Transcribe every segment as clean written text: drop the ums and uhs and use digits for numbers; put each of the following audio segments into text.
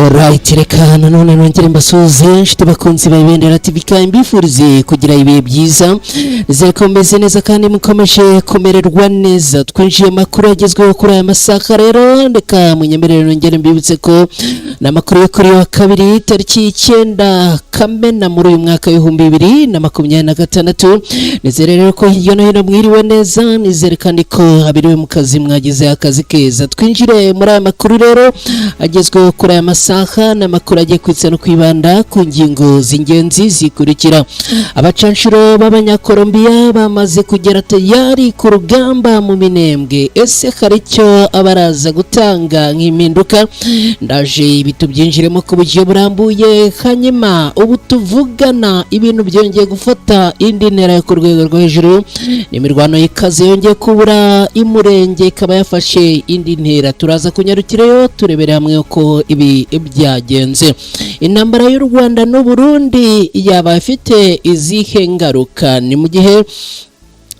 Alright, reka nanone nongere mbasuhuze inshuti bakunzi ba Ibendera TV kandi mbifurize kugira ibihe byiza. Nizere ko mumeze neza kandi mukomeje kumererwa neza. Twinjiye makuru yagezweho kuri aya masaha. Rero reka munyemerere nongere mbibutse ko ni amakuru yo kuri wa kabiri, tariki 9 Kamena muri uyu mwaka w'2026. Nizere rero ko hirya no hino mwiriwe neza, nizere kandi ko abiriwe mu kazi mwagize akazi keza. Twinjire muri aya makuru rero agezweho kuri aya masaha. Ni amakuru agiye kwitsa no kwibanda ku ngingo z'ingenzi zikurikira: abacanshuro b'Abanyakolombiya bamaze kugera tayari ku rugamba mu Minembwe. Ese hari icyo abaraza gutanga nk'impinduka? Ndaje ibi tubyinjiremo ku buryo burambuye. Hanyuma ubu tuvugana ibintu byongeye gufata indi ntera yo ku rwego rwo hejuru, ni imirwano y'ikaze yongeye kubura imurenge, ikaba yafashe indi ntera. Turaza kunyarukirayo turebere hamwe uko ibi byagenze. Intambara y'u Rwanda n'u Burundi yaba ifite izihe ngaruka? Ni mu gihe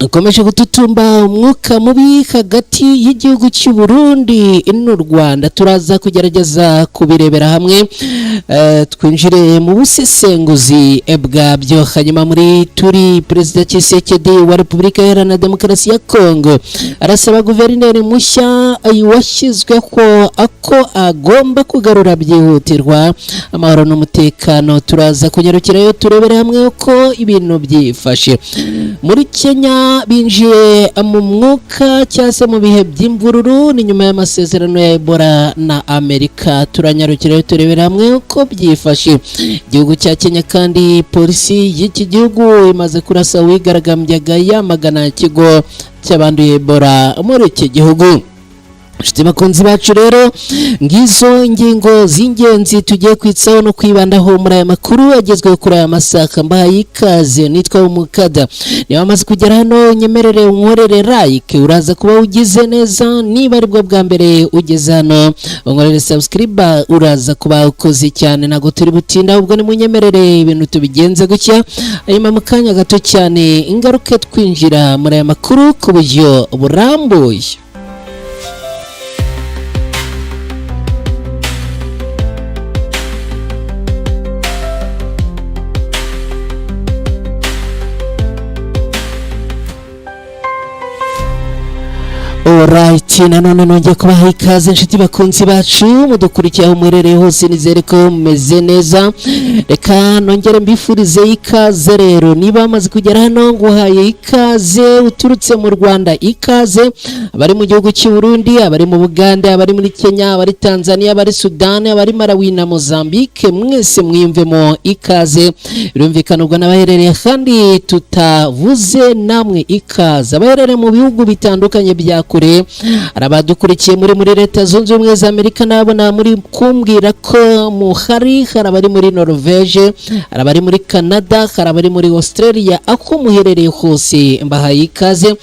ikomeje gututumba umwuka mubi hagati y'igihugu cy'u Burundi n'u Rwanda. Turaza kugerageza kubirebera hamwe, twinjire mu busesenguzi bwabyo. Hanyuma muri turi, Perezida Tshisekedi wa Repubulika Iharanira Demokarasi ya Kongo arasaba guverineri mushya washyizweho ko agomba kugarura byihutirwa amahoro n'umutekano. Turaza kunyarukirayo turebere hamwe uko ibintu byifashe. Muri Kenya binjiye mu mwuka cyangwa se mu bihe by'imvururu, ni nyuma y'amasezerano ya Ebola na Amerika. Turanyarukirayo turebera hamwe uko byifashe. Igihugu cya Kenya kandi, polisi y'iki gihugu imaze kurasa uwigaragambyaga yamagana ikigo cy'abanduye Ebola muri iki gihugu. Inshuti bakunzi bacu rero, ngizo ingingo z'ingenzi tugiye kwitsaho no kwibandaho muri aya makuru agezweho kuri aya masaka. Mbahaye ikaze, nitwa Umukada. Niba wamaze kugera hano, nyemerere unkorere like, uraza kuba ugize neza. Niba aribwo bwa mbere ugeze hano, unkorere subscribe, uraza kuba ukoze cyane. Ntabwo turi butinda, ahubwo nimunyemerere ibintu tubigenze gutya, hanyuma mu kanya gato cyane ingaruke twinjira muri aya makuru ku buryo burambuye. Alright, nanone nongeye kubaha ikaze inshuti bakunzi bacu mudukurikiye aho muherereye hose, nizere ko mumeze neza. Reka nongere mbifurize ikaze rero. Niba wamaze kugera hano, nguhaye ikaze. Uturutse mu Rwanda, ikaze. Abari mu gihugu cy'u Burundi, abari mu Bugande, abari muri Kenya, abari Tanzania, abari Sudani, abari Malawi na Mozambique, mwese mwiyumvemo ikaze. Birumvikana ubwo n'abaherereye kandi tutavuze, namwe ikaze. Abaherereye mu bihugu bitandukanye bya kure, hari abadukurikiye muri Leta Zunze Ubumwe za Amerika, nabona muri kumbwira ko muhari. Hari abari muri Norvege, hari abari muri Canada, hari abari muri Australia. Aho muherereye hose mbahaye ikaze.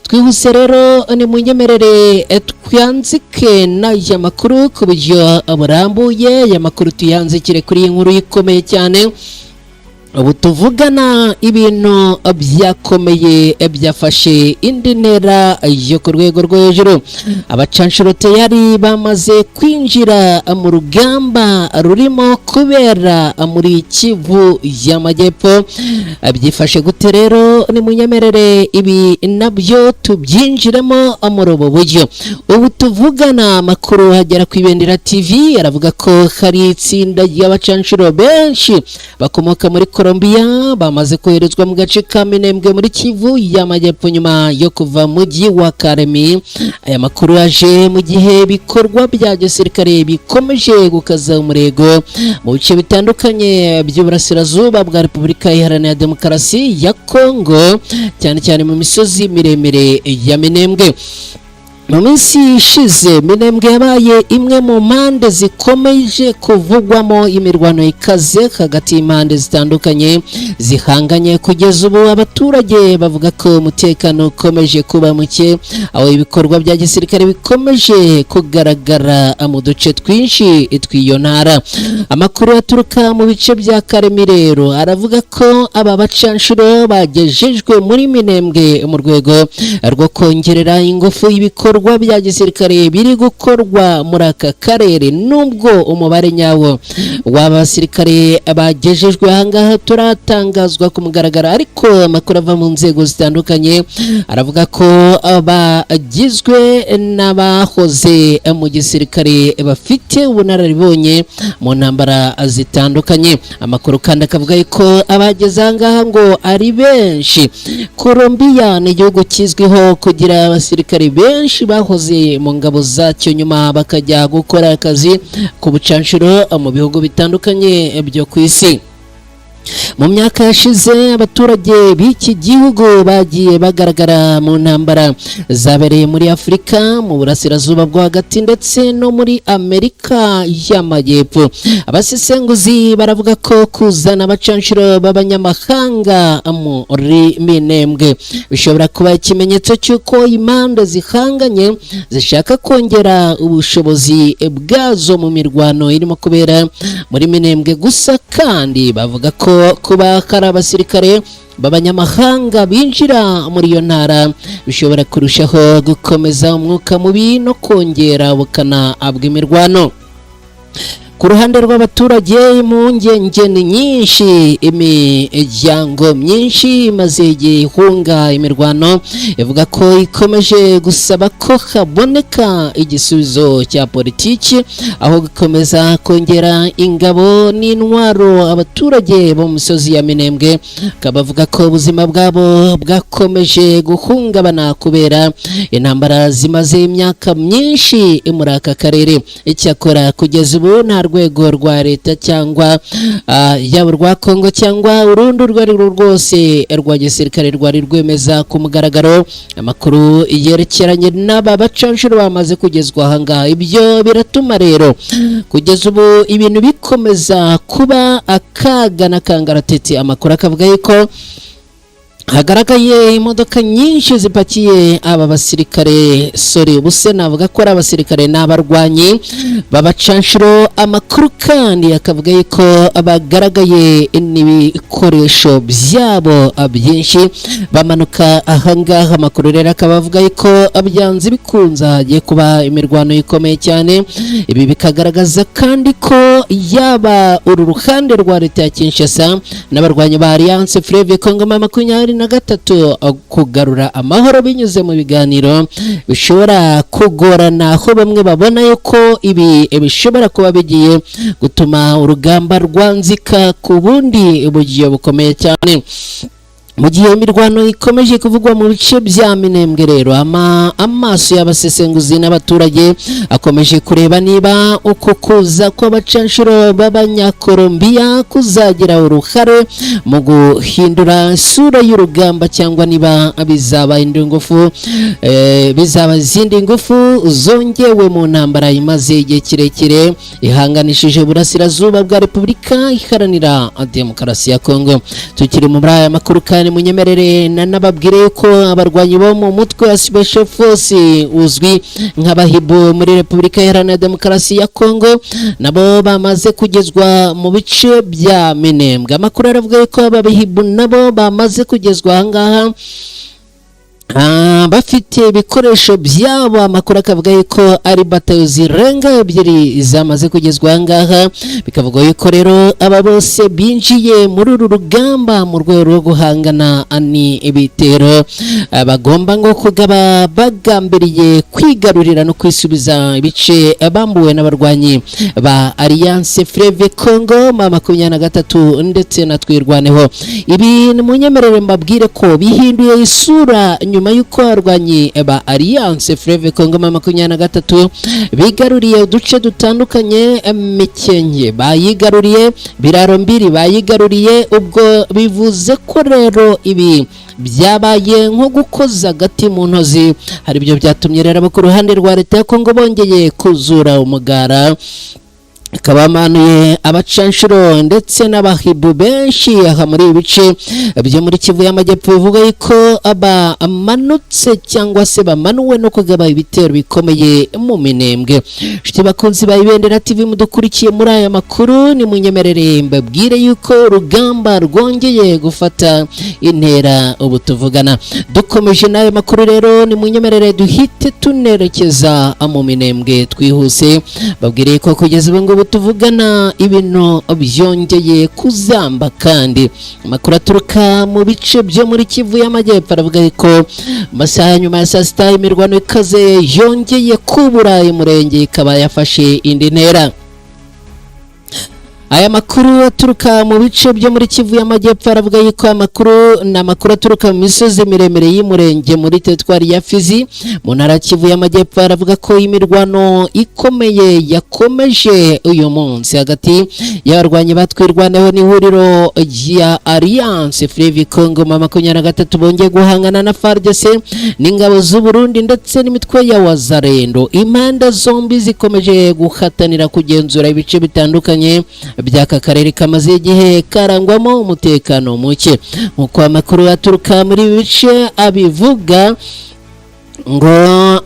Twihuse rero, ni munyemerere twanzike n'aya makuru ku buryo burambuye. Aya makuru tuyanzikire kuri iyi nkuru ikomeye cyane. Ubu tuvugana ibintu byakomeye, byafashe indi ntera yo ku rwego rwo hejuru. Abacanshuro tayari bamaze kwinjira mu rugamba rurimo kubera muri Kivu y'Amajyepfo. Byifashe gute rero? Ni munyemerere ibi nabyo tubyinjiremo muri ubu buryo. Ubu tuvugana amakuru hagera ku Ibendera TV aravuga ko hari itsinda ry'abacanshuro benshi bakomoka muri Colombia bamaze koherezwa mu gace ka Minembwe muri Kivu y'Amajyepfo nyuma yo kuva mu mujyi wa Karemi. Aya makuru yaje mu gihe ibikorwa bya gisirikare bikomeje gukaza umurego mu bice bitandukanye by'uburasirazuba bwa Repubulika Iharanira Demokarasi ya Kongo, cyane cyane mu misozi miremire ya Minembwe. Mu minsi ishize, Minembwe yabaye imwe mu mpande zikomeje kuvugwamo imirwano ikaze hagati y'impande zitandukanye zihanganye. Kugeza ubu abaturage bavuga ko umutekano ukomeje kuba muke, aho ibikorwa bya gisirikare bikomeje kugaragara mu duce twinshi tw'iyo ntara. Amakuru aturuka mu bice bya Karemi rero aravuga ko aba bacanshuro bagejejwe muri Minembwe mu rwego rwo kongerera ingufu ibikorwa ibikorwa bya gisirikare biri gukorwa muri aka karere, nubwo umubare nyawo w'aba basirikare bagejejwe ahangaha turatangazwa ku mugaragaro, ariko amakuru ava mu nzego zitandukanye aravuga ko bagizwe n'abahoze mu gisirikare bafite ubunararibonye mu ntambara zitandukanye. Amakuru kandi akavuga ko abageze ahangaha ngo ari benshi. Colombia ni igihugu kizwiho kugira abasirikare benshi bahoze mu ngabo zacyo, nyuma bakajya gukora akazi ku bucanshuro mu bihugu bitandukanye byo ku isi. Mu myaka yashize, abaturage b'iki gihugu bagiye bagaragara mu ntambara zabereye muri Afurika, mu Burasirazuba bwo Hagati ndetse no muri Amerika y'Amajyepfo. Abasesenguzi baravuga ko kuzana abacanshuro b'abanyamahanga muri Minembwe bishobora kuba ikimenyetso cy'uko impande zihanganye zishaka kongera ubushobozi bwazo mu mirwano irimo kubera muri Minembwe. Gusa kandi bavuga ko kuba hari abasirikare b'abanyamahanga binjira muri iyo ntara bishobora kurushaho gukomeza umwuka mubi no kongera ubukana bw'imirwano. Ku ruhande rw'abaturage, impungenge ni nyinshi. Imiryango myinshi imaze igihe ihunga imirwano ivuga ko ikomeje gusaba ko haboneka igisubizo cya politiki aho gukomeza kongera ingabo n'intwaro. Abaturage bo mu misozi ya Minembwe bakaba bavuga ko ubuzima bwabo bwakomeje guhungabana kubera intambara zimaze imyaka myinshi muri aka karere. Icyakora kugeza ubu nta rwego rwa leta cyangwa yaba urwa Kongo cyangwa urundi urwo ari rwo rwose rwa gisirikare rwari rwemeza ku mugaragaro amakuru yerekeranye n'aba bacanshuro bamaze kugezwa ahangaha. Ibyo biratuma rero kugeza ubu ibintu bikomeza kuba akaga n'akangaratete. Amakuru akavuga yuko hagaragaye imodoka nyinshi zipakiye aba basirikare, sorry, ubuse navuga ko ari abasirikare, ni abarwanyi b'abacanshuro. Amakuru kandi akavuga yuko bagaragaye n'ibikoresho byabo byinshi bamanuka ahangaha. Amakuru rero akaba avuga yuko byanze bikunze hagiye kuba imirwano ikomeye cyane. Ibi bikagaragaza kandi ko yaba uru ruhande rwa leta ya Kinshasa n'abarwanyi ba Alliance Fleuve Congo 23, kugarura amahoro binyuze mu biganiro bishobora kugorana, aho bamwe babona yuko ibi bishobora kuba bigiye gutuma urugamba rwanzika ku bundi buryo bukomeye cyane. Mu gihe imirwano ikomeje kuvugwa mu bice bya Minembwe rero, amaso y'abasesenguzi n'abaturage akomeje kureba niba uko kuza kw'abacanshuro b'Abanyakolombiya kuzagira uruhare mu guhindura isura y'urugamba, cyangwa niba bizaba indi ngufu, bizaba izindi ngufu zongewe mu ntambara imaze igihe kirekire ihanganishije Uburasirazuba bwa Repubulika Iharanira Demokarasi ya Kongo. Tukiri muri aya makuru kandi, munyemerere nanababwire ko abarwanyi bo mu mutwe wa Special Force uzwi nk'Abahibu muri Repubulika Iharanira Demokarasi ya Kongo nabo bamaze kugezwa mu bice bya Minembwe. Amakuru aravuga ko Abahibu nabo bamaze kugezwa ahangaha bafite ibikoresho byabo. Amakuru akavuga yuko ari batayo zirenga ebyiri zamaze kugezwa ahangaha. Bikavugwa yuko rero aba bose binjiye muri uru rugamba mu rwego rwo guhangana ni ibitero bagomba ngo kugaba bagambiriye kwigarurira no kwisubiza ibice bambuwe n'abarwanyi ba Alliance Fleuve Congo M23 ndetse na Twirwaneho. Ibi ni munyemerere mbabwire ko bihinduye isura nyuma y'uko abarwanyi ba Alliance Fleuve Congo M23 bigaruriye uduce dutandukanye. Mikenke bayigaruriye, Biraro Mbiri bayigaruriye. Ubwo bivuze ko rero ibi byabaye nko gukoza agati mu ntozi. Hari ibyo byatumye rero abo ku ruhande rwa leta ya Kongo bongeye kuzura umugara. Ikaba yamanuye abacanshuro ndetse n'abahibu benshi aha muri ibi bice byo muri Kivu y'Amajyepfo. Bivuga yuko bamanutse cyangwa se bamanuwe no kugaba ibitero bikomeye mu Minembwe. Inshuti bakunzi ba Ibendera TV mudukurikiye muri aya makuru, ni munyemerere mbabwire yuko urugamba rwongeye gufata intera ubu tuvugana. Dukomeje n'aya makuru rero, ni munyemerere duhite tunerekeza mu Minembwe twihuse, babwire ko kugeza ubu ngubu tuvugana ibintu byongeye kuzamba. Kandi amakuru aturuka mu bice byo muri Kivu y'Amajyepfo aravuga ko mu masaha ya nyuma ya saa sita imirwano ikaze yongeye kubura Umurenge, ikaba yafashe indi ntera. Aya makuru aturuka mu bice byo muri Kivu y'Amajyepfo aravuga yuko amakuru ni amakuru aturuka mu misozi miremire y'Umurenge muri teritwari ya Fizi mu ntara ya Kivu y'Amajyepfo, aravuga ko imirwano ikomeye yakomeje uyu munsi hagati y'abarwanyi batwirwaneho n'ihuriro rya Alliance Fleuve Congo M23 bongeye guhangana na FARDC n'ingabo z'u Burundi ndetse n'imitwe ya Wazalendo. Impande zombi zikomeje guhatanira kugenzura ibice bitandukanye by'aka karere kamaze igihe karangwamo umutekano muke. Nk'uko amakuru aturuka muri ibi bice abivuga, ngo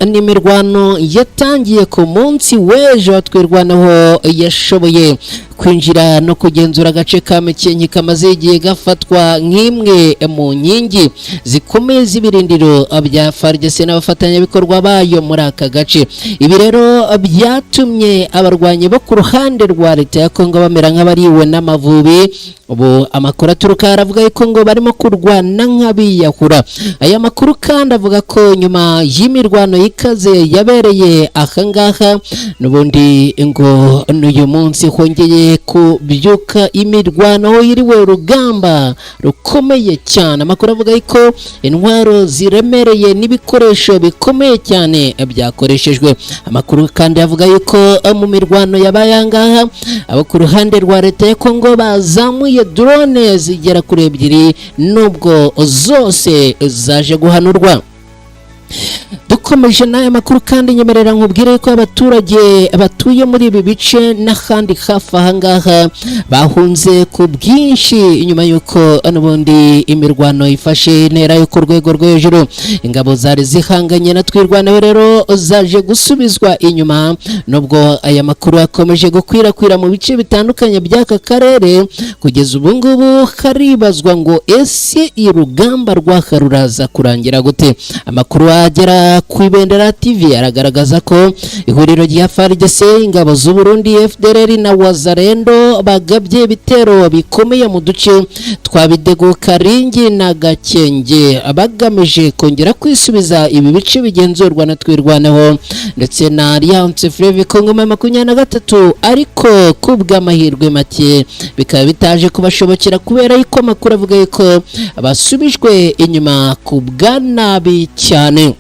n'imirwano yatangiye ku munsi w'ejo, Twirwaneho yashoboye kwinjira no kugenzura agace ka Mikenke kamaze igihe gafatwa nk'imwe mu nkingi zikomeye z'ibirindiro bya FARDC n'abafatanyabikorwa bayo muri aka gace. Ibi rero byatumye abarwanyi bo ku ruhande rwa leta ya Kongo bamera nk'abariwe n'amavubi. Ubu amakuru aturuka aravuga yuko ngo barimo kurwana nk'abiyahura. Aya makuru kandi avuga ko nyuma y'imirwano ikaze yabereye ahangaha, n'ubundi ngo n'uyu munsi hongeye kubyuka imirwano yiriwe urugamba rukomeye cyane. Amakuru avuga yuko intwaro ziremereye n'ibikoresho bikomeye cyane byakoreshejwe. Amakuru kandi avuga yuko mu mirwano yabaye ahangaha, abo ku ruhande rwa leta ya Kongo bazamuye drone zigera kuri ebyiri, nubwo zose zaje guhanurwa. Dukomeje n'aya makuru kandi, nyemerera nkubwire ko abaturage batuye muri ibi bice n'ahandi hafi aha ngaha bahunze ku bwinshi nyuma y'uko n'ubundi imirwano ifashe intera yo ku rwego rwo hejuru. Ingabo zari zihanganye na Twirwaneho rero zaje gusubizwa inyuma. Nubwo aya makuru akomeje gukwirakwira mu bice bitandukanye by'aka karere, kugeza ubu ngubu haribazwa ngo ese urugamba rwaka ruraza kurangira gute? Amakuru agera ku Ibendera TV aragaragaza ko ihuriro rya FARDC, ingabo z'u Burundi, FDLR na Wazalendo bagabye ibitero bikomeye mu duce twa Bidego, Karingi na Gakenge, bagamije kongera kwisubiza ibi bice bigenzurwa na Twirwaneho ndetse na Alliance Fleuve Congo M23, ariko kubw'amahirwe make bikaba bitaje kubashobokera, kubera yuko amakuru avuga yuko basubijwe inyuma ku bwanabi cyane.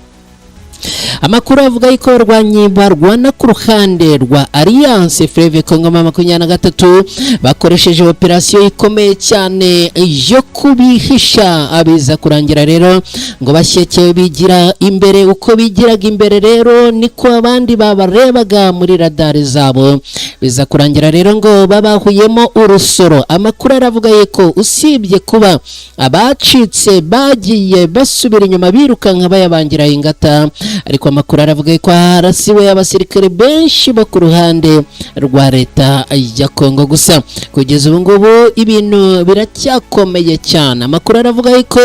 Amakuru avuga yuko abarwanyi barwana ku ruhande rwa Alliance Fleuve Congo M23 bakoresheje operasiyo ikomeye cyane yo kubihisha, abiza kurangira rero ngo bashyeke bigira imbere. Uko bigiraga imbere rero niko abandi babarebaga muri radari zabo, biza kurangira rero ngo babahuyemo urusoro. Amakuru aravuga yuko usibye kuba abacitse bagiye basubira inyuma birukanka bayabangira ingata, ariko amakuru aravuga ko harasiwe abasirikare benshi bo ku ruhande rwa leta ya Kongo. Gusa kugeza ubu ngubu ibintu biracyakomeye cyane. Amakuru aravuga ko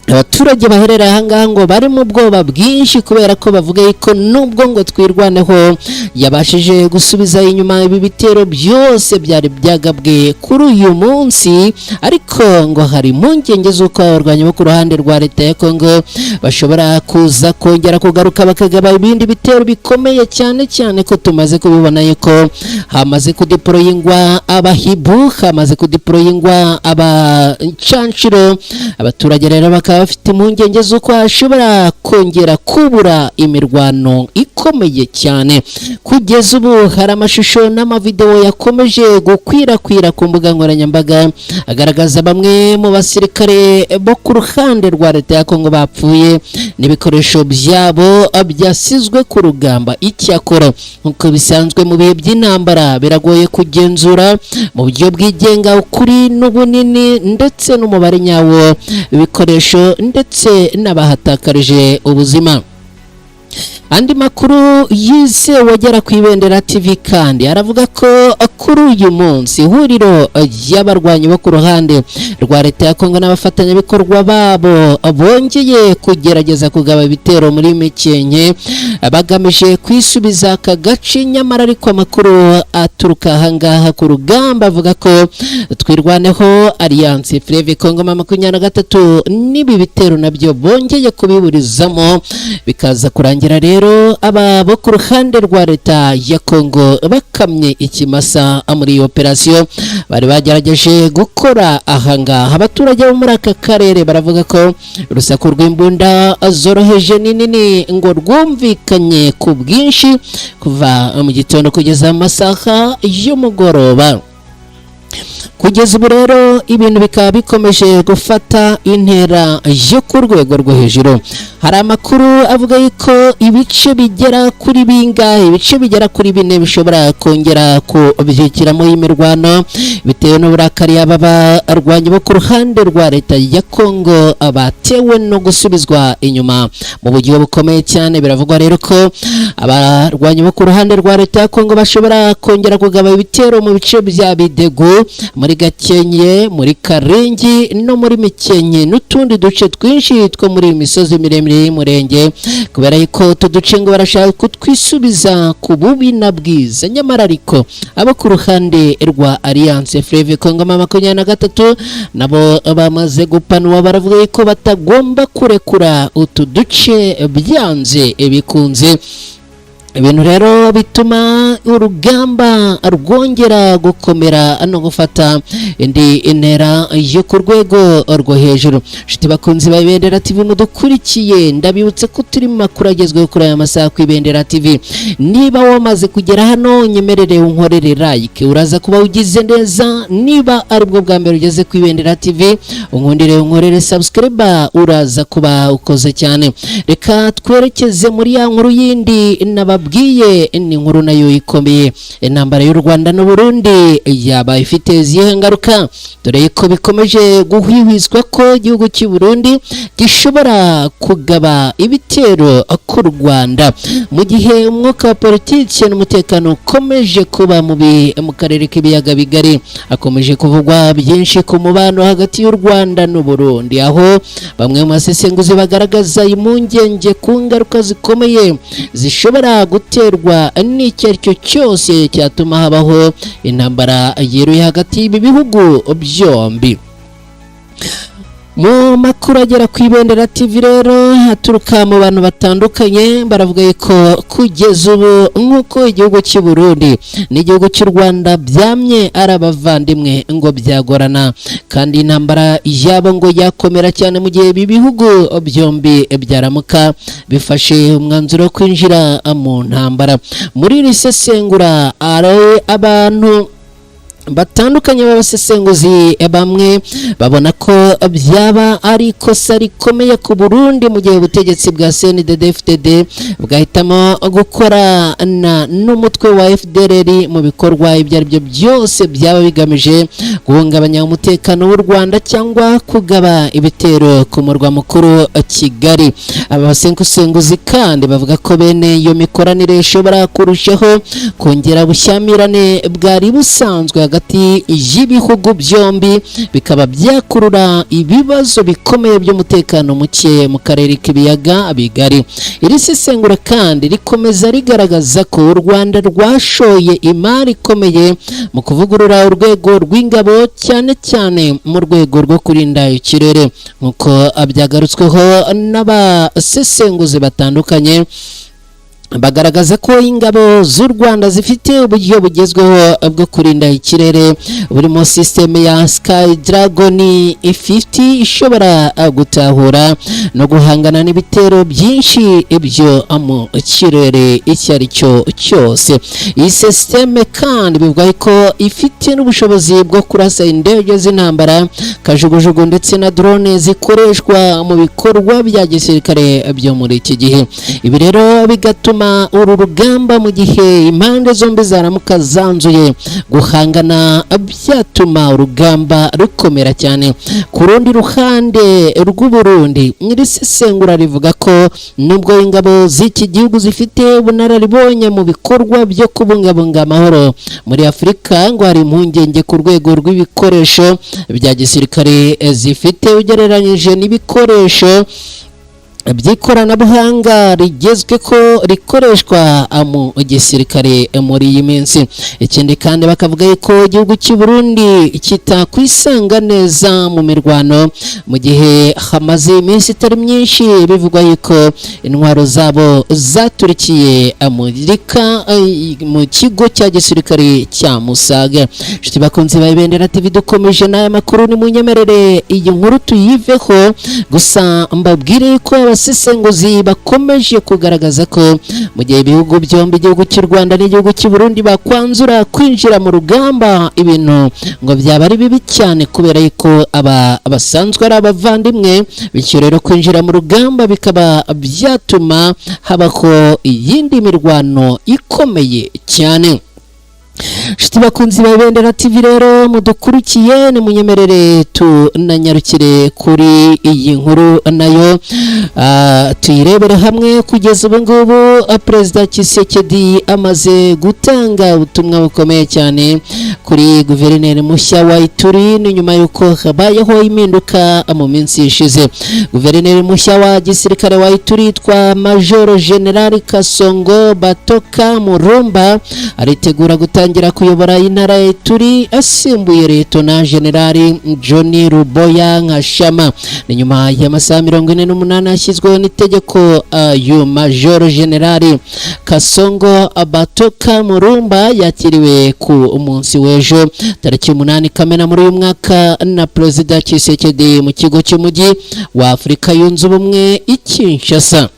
abaturage baherereye ahangaha ngo bari mu bwoba bwinshi, kubera ko bavuga yuko nubwo ngo Twirwaneho yabashije gusubiza inyuma ibi bitero byose byari byagabwe kuri uyu munsi, ariko ngo hari impungenge z'uko abarwanyi bo ku ruhande rwa leta ya Kongo bashobora kuza kongera kugaruka bakagaba ibindi bitero bikomeye cyane, cyane ko tumaze kubibona yuko hamaze kudeployingwa abahibu, hamaze kudeployingwa abacanshuro. Abaturage rero bakaba bakaba bafite impungenge z'uko hashobora kongera kubura imirwano ikomeye cyane. Kugeza ubu hari amashusho n'amavideo yakomeje gukwirakwira ku mbuga nkoranyambaga agaragaza bamwe mu basirikare bo ku ruhande rwa leta ya Kongo bapfuye n'ibikoresho byabo byasizwe ku rugamba. Icyakora, nk'uko bisanzwe mu bihe by'intambara, biragoye kugenzura mu buryo bwigenga ukuri n'ubunini ndetse n'umubare nyawo ibikoresho ndetse n'abahatakarije ubuzima. Andi makuru yizewe agera ku Ibendera TV kandi aravuga ko kuri uyu munsi ihuriro ry'abarwanyi bo ku ruhande rwa leta ya Kongo n'abafatanyabikorwa babo bongeye kugerageza kugaba ibitero muri Mikenke bagamije kwisubiza aka gace. Nyamara ariko amakuru aturuka ahangaha ku rugamba avuga ko Twirwaneho, Alliance Fleuve Congo, M23 n'ibi bitero nabyo bongeye kubiburizamo, bikaza kurangira rero aba bo ku ruhande rwa leta ya Kongo bakamye ikimasa muri iyo operasiyo bari bagerageje gukora ahangaha. Abaturage bo muri aka karere baravuga ko urusaku rw'imbunda zoroheje n'inini ngo rwumvikanye ku bwinshi kuva mu gitondo kugeza mu masaha y'umugoroba. Kugeza ubu rero ibintu bikaba bikomeje gufata intera yo ku rwego rwo hejuru. Hari amakuru avuga yuko ibice bigera kuri bingahe, ibice bigera kuri bine bishobora kongera kubyukiramo imirwano bitewe n'uburakari aba barwanyi bo ku ruhande rwa leta ya Kongo batewe no gusubizwa inyuma mu buryo bukomeye cyane. Biravugwa rero ko abarwanyi bo ku ruhande rwa leta ya Kongo bashobora kongera kugaba ibitero mu bice bya Bidegu, muri Gakenke, muri Karengi no muri Mikenke n'utundi duce twinshi two muri iyi misozi miremire y'Umurenge, kubera yuko utu duce ngo barashaka kutwisubiza ku bubi na bwiza. Nyamara ariko abo ku ruhande rwa Alliance Fleuve Congo M23 nabo bamaze gupanura, baravuga yuko batagomba kurekura utu duce byanze bikunze. Ibintu rero bituma urugamba rwongera gukomera no gufata indi intera yo ku rwego rwo hejuru. Inshuti bakunzi ba Ibendera TV mudukurikiye, ndabibutse ko turi mu makuru agezweho kuri aya masaha ku Ibendera TV. Niba wamaze kugera hano, nyemerere unkorere like, uraza kuba ugize neza. Niba aribwo bwa mbere ugeze ku Ibendera TV, unkundire unkorere subscribe, uraza kuba ukoze cyane. Reka twerekeze muri ya nkuru yindi nababwiye, ni inkuru nayo ikomeye. Intambara y'u Rwanda n'u Burundi yaba ifite izihe ngaruka? Dore ko bikomeje guhwihwiswa ko igihugu cy'u Burundi gishobora kugaba ibitero ku Rwanda mu gihe umwuka wa politiki n'umutekano ukomeje kuba mubi mu karere k'ibiyaga bigari. Hakomeje kuvugwa byinshi ku mubano hagati y'u Rwanda n'u Burundi, aho bamwe mu basesenguzi bagaragaza impungenge ku ngaruka zikomeye zishobora guterwa n'icyo ari cyo cyose cyatuma habaho intambara yeruye hagati y'ibi bihugu byombi. Mu makuru agera ku Ibendera TV rero aturuka mu bantu batandukanye, baravuga ko kugeza ubu nk'uko igihugu cy'u Burundi n'igihugu cy'u Rwanda byamye ari abavandimwe, ngo byagorana kandi intambara yabo ngo yakomera cyane mu gihe ibi bihugu byombi byaramuka bifashe umwanzuro wo kwinjira mu ntambara. Muri iri sesengura ari abantu batandukanye b'abasesenguzi, bamwe babona ko byaba ari ikosa rikomeye ku Burundi mu gihe ubutegetsi bwa CNDD-FDD bwahitamo gukorana n'umutwe wa FDLR mu bikorwa ibyo ari byo byose byaba bigamije guhungabanya umutekano w'u Rwanda cyangwa kugaba ibitero ku murwa mukuru Kigali. Aba basesenguzi kandi bavuga ko bene iyo mikoranire ishobora kurushaho kongera ubushyamirane bwari busanzwe hagati y'ibihugu byombi, bikaba byakurura ibibazo bikomeye by'umutekano muke mu karere k'ibiyaga bigari. Iri sesengura kandi rikomeza rigaragaza ko u Rwanda rwashoye imari ikomeye mu kuvugurura urwego rw'ingabo, cyane cyane mu rwego rwo kurinda ikirere, nk'uko byagarutsweho n'abasesenguzi batandukanye. Bagaragaza ko ingabo z'u Rwanda zifite uburyo bugezweho bwo kurinda ikirere, burimo sisiteme ya Sky Dragon 50 ishobora gutahura no guhangana n'ibitero byinshi ibyo mu kirere icyo ari cyo cyose. Iyi sisiteme kandi bivuga ko ifite n'ubushobozi bwo kurasa indege z'intambara, kajugujugu ndetse na drone zikoreshwa mu bikorwa bya gisirikare byo muri iki gihe. Ibi rero bigatuma uru rugamba, mu gihe impande zombi zaramuka zanzuye guhangana, byatuma urugamba rukomera cyane. Ku rundi ruhande rw'u Burundi, iri sesengura rivuga ko nubwo ingabo z'iki gihugu zifite ubunararibonye mu bikorwa byo kubungabunga amahoro muri Afurika, ngo hari impungenge ku rwego rw'ibikoresho bya gisirikare zifite ugereranyije n'ibikoresho by'ikoranabuhanga rigezwe ko rikoreshwa mu gisirikare muri iyi minsi. Ikindi kandi, bakavuga yuko igihugu cy'u Burundi kitakwisanga neza mu mirwano, mu gihe hamaze iminsi itari myinshi bivugwa yuko intwaro zabo zaturikiye mu kigo cya gisirikare cya Musaga. Inshuti bakunzi ba Ibendera TV, dukomeje n'aya makuru. Ni munyemerere iyi nkuru tuyiveho, gusa mbabwire ko abasesenguzi bakomeje kugaragaza ko mu gihe ibihugu byombi, igihugu cy'u Rwanda n'igihugu cy'u Burundi, bakwanzura kwinjira mu rugamba, ibintu ngo byaba ari bibi cyane, kubera yuko aba basanzwe ari abavandimwe. Bityo rero kwinjira mu rugamba bikaba byatuma habaho iyindi mirwano ikomeye cyane. Inshuti bakunzi ba Ibendera TV rero mudukurikiye, nimunyemerere tunanyarukire kuri iyi nkuru nayo tuyirebere hamwe. Kugeza ubu ngubu Perezida Tshisekedi amaze gutanga ubutumwa bukomeye cyane kuri guverineri mushya wa Ituri. Ni nyuma y'uko habayeho impinduka mu minsi ishize. Guverineri mushya wa gisirikare wa Ituri yitwa Majoro General Kasongo Batoka Murumba, aritegura gutangira kuyobora intara ya Ituri asimbuye Liyetona Generali John Ruboya Nkashama. Ni nyuma y'amasaha 48 yashyizweho n'itegeko. Uyu Majoro Generali Kasongo Batoka Murumba yakiriwe ku munsi w'ejo tariki 8 Kamena muri uyu mwaka na Perezida Tshisekedi mu kigo cy'umujyi wa Afurika Yunze Ubumwe i Kinshasa.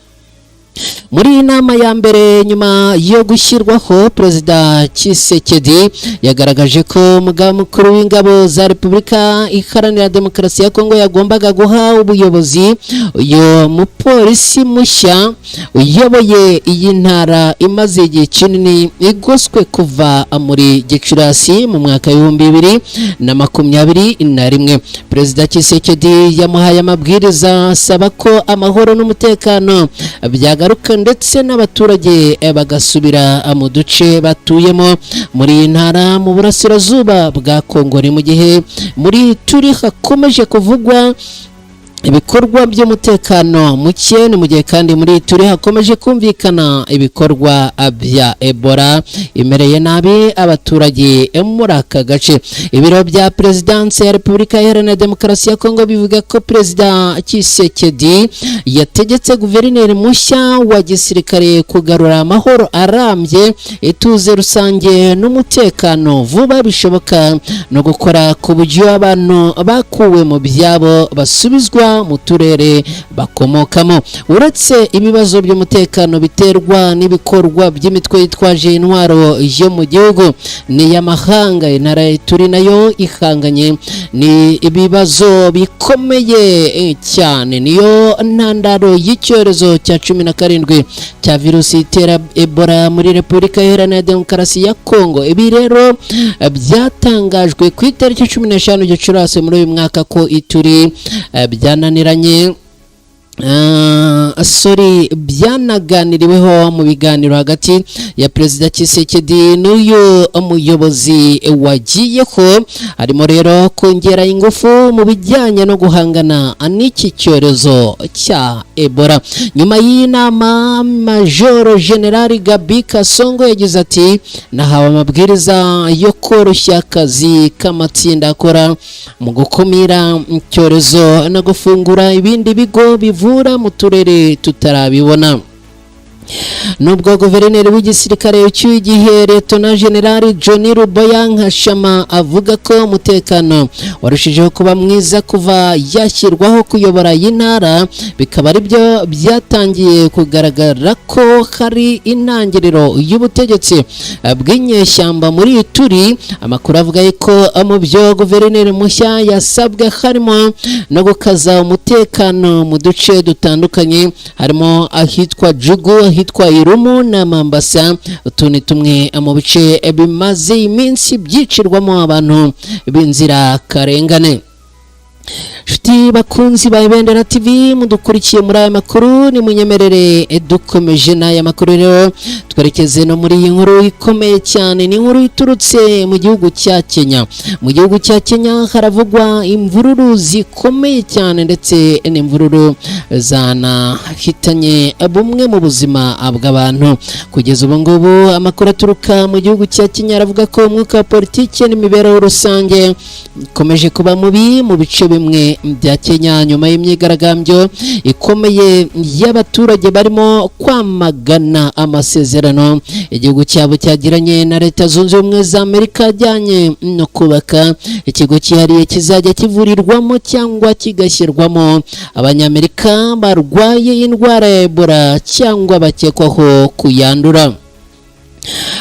Muri iyi nama ya mbere nyuma yo gushyirwaho, Perezida Tshisekedi yagaragaje ko umugaba mukuru w'ingabo za Repubulika Iharanira Demokarasi ya Kongo yagombaga guha ubuyobozi uyu mupolisi mushya uyoboye iyi ntara imaze igihe kinini igoswe kuva muri Gicurasi mu mwaka w'2021. Perezida Tshisekedi yamuhaye amabwiriza asaba ko amahoro n'umutekano byagaruka, ndetse n'abaturage bagasubira mu duce batuyemo muri iyi ntara mu burasirazuba bwa Kongo. Ni mu gihe muri turi hakomeje kuvugwa ibikorwa by'umutekano muke. Ni mu gihe kandi muri turi hakomeje kumvikana ibikorwa bya Ebola imereye nabi abaturage muri aka gace. Ibiro bya Perezidansi ya Repubulika Iharanira Demokarasi ya Kongo bivuga ko Perezida Tshisekedi yategetse guverineri mushya wa gisirikare kugarura amahoro arambye, ituze rusange n'umutekano vuba bishoboka, no gukora ku buryo abantu bakuwe mu byabo basubizwa mu turere bakomokamo. Uretse ibibazo by'umutekano biterwa n'ibikorwa by'imitwe yitwaje intwaro yo mu gihugu n'iy'amahanga, intara turi nayo ihanganye ni ibibazo bikomeye cyane. Niyo ntandaro y'icyorezo cya 17 cya virusi itera Ebola muri Repubulika Iharanira Demokarasi ya Kongo. Ibi rero byatangajwe ku itariki 15 Gicurasi muri uyu mwaka ko Ituri byananiranye, sorry, byanaganiriweho mu biganiro hagati ya Perezida Tshisekedi n'uyu muyobozi wagiyeho, harimo rero kongera ingufu mu bijyanye no guhangana n'iki cyorezo cya Ebola. Nyuma y'iyi nama, Majoro General Gabi Kasongo yagize ati: "Nahawe amabwiriza yo koroshya akazi k'amatsinda akora mu gukumira icyorezo no gufungura ibindi bigo bivura mu turere tutarabibona." Nubwo guverineri w'igisirikare cy'uyu gihe, Liyetona Generali John Rubaya Nkashama, avuga ko umutekano warushijeho kuba mwiza kuva yashyirwaho kuyobora iyi ntara, bikaba ari byo byatangiye kugaragara ko hari intangiriro y'ubutegetsi bw'inyeshyamba muri Ituri. Amakuru avuga ko mu byo guverineri mushya yasabwe harimo no gukaza umutekano mu duce dutandukanye, harimo ahitwa Djugu, ahitwa Irumu na Mambasa. Utu ni tumwe mu bice bimaze iminsi byicirwamo abantu b'inzirakarengane. Nshuti bakunzi ba Ibendera TV mudukurikiye muri aya makuru, nimunyemerere dukomeje n'aya makuru rero, twerekeze no muri iyi nkuru ikomeye cyane. Ni inkuru iturutse mu gihugu cya Kenya. Mu gihugu cya Kenya haravugwa imvururu zikomeye cyane, ndetse n'imvururu zanahitanye bumwe mu buzima bw'abantu. Kugeza ubu ngubu, amakuru aturuka mu gihugu cya Kenya aravuga ko umwuka wa politiki n'imibereho rusange ikomeje kuba mubi mu bice bimwe bya Kenya, nyuma y'imyigaragambyo ikomeye y'abaturage barimo kwamagana amasezerano igihugu cyabo cyagiranye na Leta Zunze Ubumwe za Amerika ajyanye no kubaka ikigo cyihariye kizajya kivurirwamo cyangwa kigashyirwamo Abanyamerika barwaye indwara ya Ebola cyangwa bakekwaho kuyandura.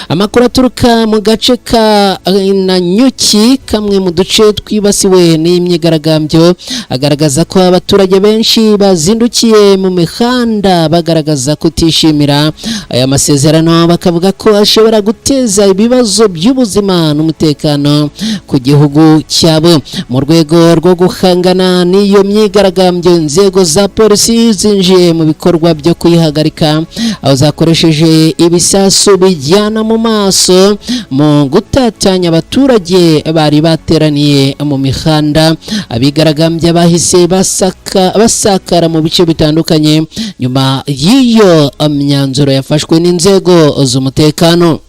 Amakuru aturuka mu gace ka Nanyuki, kamwe mu duce twibasiwe n'imyigaragambyo, agaragaza ko abaturage benshi bazindukiye mu mihanda bagaragaza kutishimira aya masezerano, bakavuga ko ashobora guteza ibibazo by'ubuzima n'umutekano ku gihugu cyabo. Mu rwego rwo guhangana n'iyo myigaragambyo, inzego za polisi zinjiye mu bikorwa byo kuyihagarika, aho zakoresheje ibisasu bijyana mu maso mu gutatanya abaturage bari bateraniye mu mihanda. Abigaragambya bahise basakara mu bice bitandukanye nyuma y'iyo myanzuro yafashwe n'inzego z'umutekano.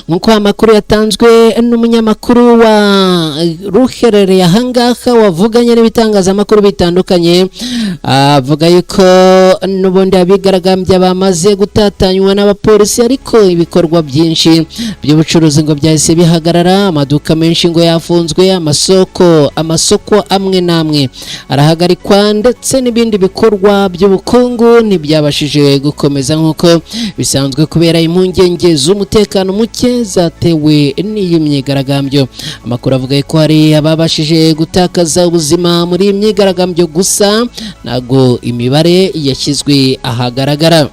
Nk'uko amakuru yatanzwe n'umunyamakuru wa ruherereye ahangaha wavuganye n'ibitangazamakuru bitandukanye, avuga yuko n'ubundi abigaragambya bamaze gutatanywa n'abapolisi, ariko ibikorwa byinshi by'ubucuruzi ngo byahise bihagarara. Amaduka menshi ngo yafunzwe, amasoko amwe n'amwe arahagarikwa, ndetse n'ibindi bikorwa by'ubukungu ntibyabashije gukomeza nk'uko bisanzwe kubera impungenge z'umutekano muke zatewe n'iyi myigaragambyo. Amakuru avuga ko hari ababashije gutakaza ubuzima muri iyi myigaragambyo, gusa ntabwo imibare yashyizwe ahagaragara.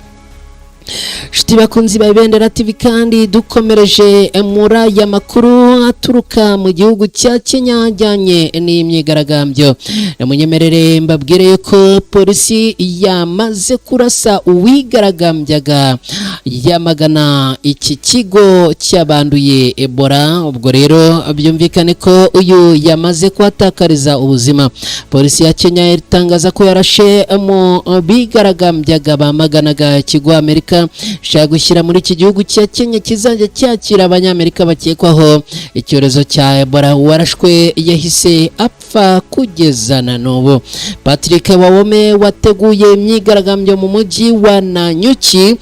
Nshuti bakunzi ba Ibendera TV, kandi dukomereje muri aya makuru aturuka mu gihugu cya Kenya ajyanye n'iyi myigaragambyo, namunyemerere mbabwire ko polisi yamaze kurasa uwigaragambyaga yamagana iki kigo cy'abanduye Ebola. Ubwo rero byumvikane ko uyu yamaze kuhatakariza ubuzima. Polisi ya Kenya itangaza ko yarashe mu bigaragambyaga bamaganaga ikigo Amerika ishaka gushyira muri iki gihugu cya Kenya kizajya cyakira Abanyamerika bakekwaho icyorezo cya Ebola. Uwarashwe yahise apfa kugeza na n'ubu. Patrick Wawome wateguye imyigaragambyo mu mujyi wa Nanyuki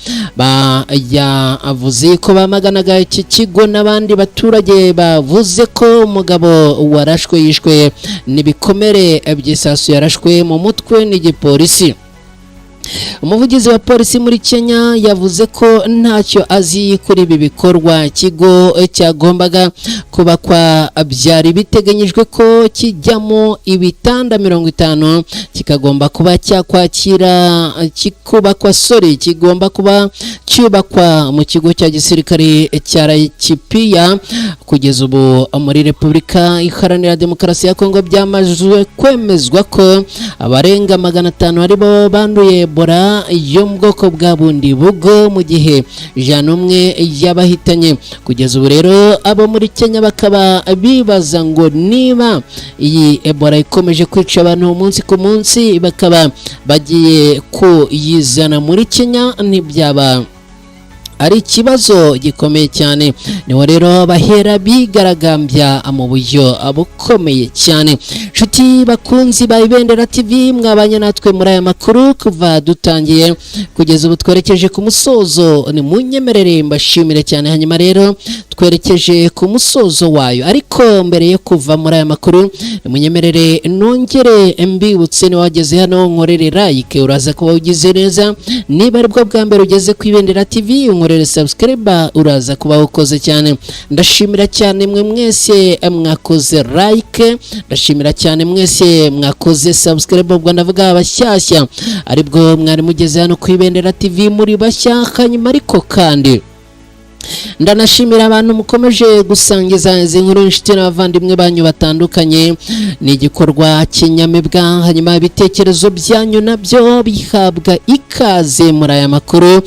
yavuze ko bamaganaga iki kigo, n'abandi baturage bavuze ko umugabo warashwe yishwe n'ibikomere by'isasu yarashwe mu mutwe n'igipolisi. Umuvugizi wa polisi muri Kenya yavuze ko ntacyo azi kuri ibi bikorwa. Ikigo cyagombaga kubakwa byari biteganyijwe ko kijyamo ibitanda 50, kikagomba kuba cyakwakira kikubakwa, sorry, kigomba kuba cyubakwa mu kigo cya gisirikare cya Laikipia. Kugeza ubu muri Repubulika Iharanira Demokarasi ya Kongo byamaze kwemezwa ko abarenga 500 aribo banduye Ebola yo mu bwoko bwa Bundibugyo, mu gihe 101 yabahitanye. Kugeza ubu rero abo muri Kenya bakaba bibaza ngo niba iyi Ebola ikomeje kwica abantu umunsi ku munsi, bakaba bagiye kuyizana muri Kenya, ntibyaba Ari ikibazo gikomeye cyane. Niho rero bahera bigaragambya mu buryo bukomeye cyane. Nshuti bakunzi ba Ibendera TV, mwabanye natwe muri aya makuru kuva dutangiye kugeza ubu twerekeje ku musozo, ni munyemerere mbashimire cyane. Hanyuma rero twerekeje ku musozo wayo, ariko mbere yo kuva muri aya makuru, munyemerere nongere mbibutse: niba wageze hano, nkorere like, uraza kuba ugize neza. Niba aribwo bwa mbere ugeze ku Ibendera TV, unkorere subscribe, uraza kuba ukoze cyane. Ndashimira cyane mwe mwese mwakoze like, ndashimira cyane mwese mwakoze subscribe. Ubwo ndavuga abashyashya, aribwo mwari mugeze hano ku Ibendera TV muri bashya. Hanyuma ariko kandi ndanashimira abantu mukomeje gusangiza izi nkuru inshuti n'abavandimwe banyu batandukanye, ni igikorwa kinyamibwa. Hanyuma ibitekerezo byanyu nabyo bihabwa ikaze muri aya makuru.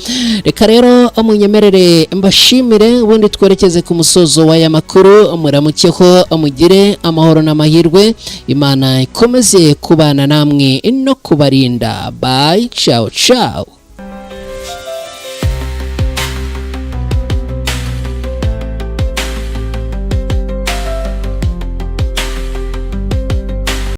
Reka rero munyemerere mbashimire, ubundi twerekeze ku musozo w'aya makuru. Muramukeho, mugire amahoro n'amahirwe, Imana ikomeze kubana namwe no kubarinda. Bye, ciao ciao.